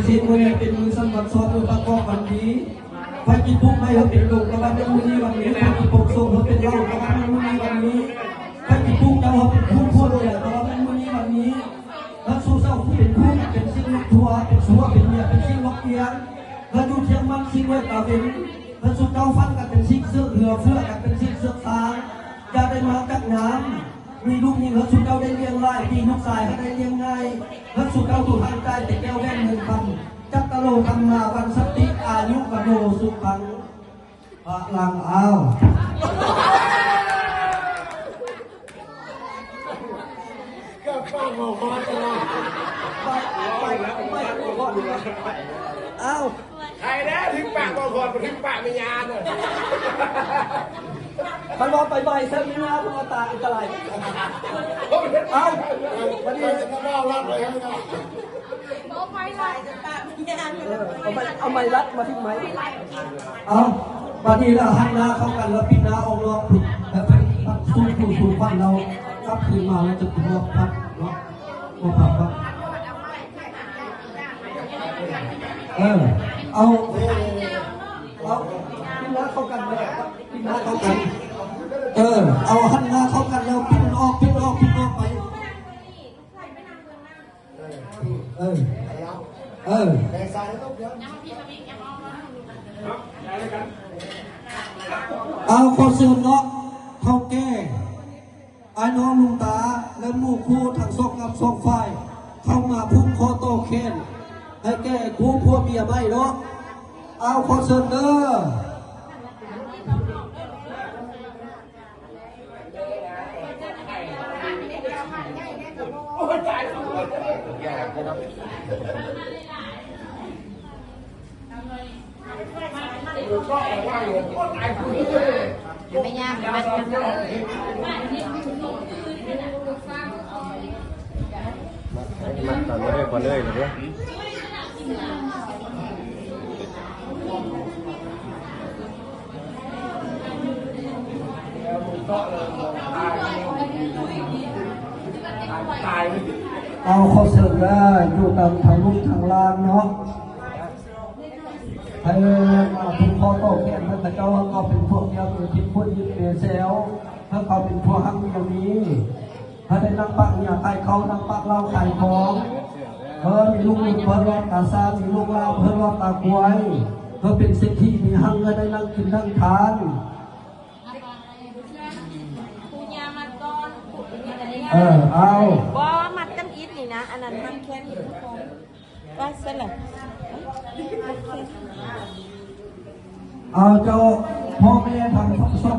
ເສດມື້ນີ້ເປັນມື້ສັນວັນຊອນ ມື້ປະກອບວັນດີ. ໃຜຊິປຸກໄມ້ເຮົາເປັນດົງກະວັນໃນມື້ນີ້ວັນນີ້, ໃຜຊິປົກສົມເຮົາເປັນເຫຼົ້າກະວັນໃນມື້ນີ້ວັນນີ້, ໃຜຊິປຸກເຈົ້າເຮົາເປັນຄູນພວກເມຍກະວັນໃນມື້ນີ້ວັນນີ້. ເຮົາສູ່ເຈົ້າເປັນຄູນ ເປັນສິ່ງລົບທົວ ເປັນຊົ່ວ ເປັນເມຍ ເປັນສິ່ງລັກກຽນ, ເຮົາຢູ່ທຽງມັນສິ່ງເວດຕາເວັນ. ເຮົາສູ່ເຈົ້າຝັນກັນເປັນສິ່ງເຊືອກເຫຼືອ ເຟືອກັນເປັນສິ່ງເຊືອກຊາງ. ຢ່າໄດ້ມາຈັກງາມ ມີລູກຍິງເຮົາສູ່ເຈົ້າໄດ້ລ້ຽງຫຼາຍ ມີລູກຊາຍເຮົາໄດ້ລ້ຽງງ່າຍ. ເຮົາສູ່ເຈົ້າຖືກຫ້າມໃຈແຕ່ແກ້ວແຫວນເງິນຄຳ. ຈັດຕະໂລທຳມາວັນສັນຕິ ອາຍຸວັນໂນສຸຂັງພະລັງ. ອ້າວ ກໍຟັງບໍ່ຮອດແລ້ວ ໄປ ໄປ ໄປ ໄປ ອ້າວ ໃຄແດ່ ຖືກປາກບໍ່ຮອດ ບໍ່ຖືກປາກແມ່ຍານະ. ຄັນວ່າໄປໄວໃສ່ແມ່ຍາ ເພິ່ນວ່າຕາຍອັນຕະລາຍ. ເອົ້າ ບັດນີ້ ເອົາໄມ້ລັດ ເອີ ເອົາໄມ້ ເອົາໄມ້ລັດມາ ຖືກໄມ້. ເອົາ ບັດນີ້ລະຫັນໜ້າເຂົ້າກັນ ລະປິດໜ້າອອກນອກ ລະໃຫ້ສູງຜູ້ສູງຂວັນລາວກັບຄືນມາ ລະຈະມອບພັດເນາະ. ບໍ່ພາດເນາະ. ເອີ ເອົາ ເອົາ ປິດໜ້າເຂົ້າກັນເດີ ປິດໜ້າເຂົ້າກັນ. ເອີ ເອົາຫັນໜ້າເຂົ້າກັນແລ້ວ ປິດອອກ ປິດອອກ ປິດອອກໄປ. ເອີ ເອີ ເອົາ ຂໍເຊີນເນາະ ເຖົ້າແກ່ ອ້າຍນ້ອງລຸງຕາ ແລະ ໝູ່ຄູ່ທັງສອງກັບສອງຝ່າຍ ເຂົ້າມາຜູກຂໍ້ຕໍ່ແຂນໃຫ້ແກ່ຄູ່ຜົວເມຍໃໝ່ເນາະ. ອ້າວ ຂໍເຊີນເດີ. ແມ່ຍ່າມັດ ມັດຕອນນີ້ເດີ ພໍເລີຍເດີ. ເອົາ ຂໍເຊີນເດີ ຢູ່ຕາມທາງລູກທາງຫຼານເນາະ ໃຫ້ມາຜູກຂໍ້ຕໍ່ແຂນໃຫ້ເຂົາເຈົ້າ ເຂົາເປັນພວກເມຍເປັນທິດ ພວກຍິດເມຍແຊວ ໃຫ້ເຂົາເປັນພວກຮັກເມຍມີ ໃຫ້ໄດ້ນັ່ງປາກເມຍຂາຍເຂົ້າ ນັ່ງປາກເຫຼົ້າຂາຍຂອງ. ເອີ ມີລູກເພິ່ນລອດຕາຊ້າງ ມີລູກຫຼານເພິ່ນລອດຕາຄວາຍ ເພິ່ນເປັນເສດຖີມີຮັ່ງ ໃຫ້ໄດ້ນັ່ງກິນນັ່ງທານ. ເອີ ເອົາ ບໍ່ ມັດກັນອີກນີ້ນະ ອັນນັ້ນມັດແຂນອີກ ວ່າຊັ້ນລະ. ເອົາ ເຈົ້າ ພໍ່ແມ່ທັງສອງ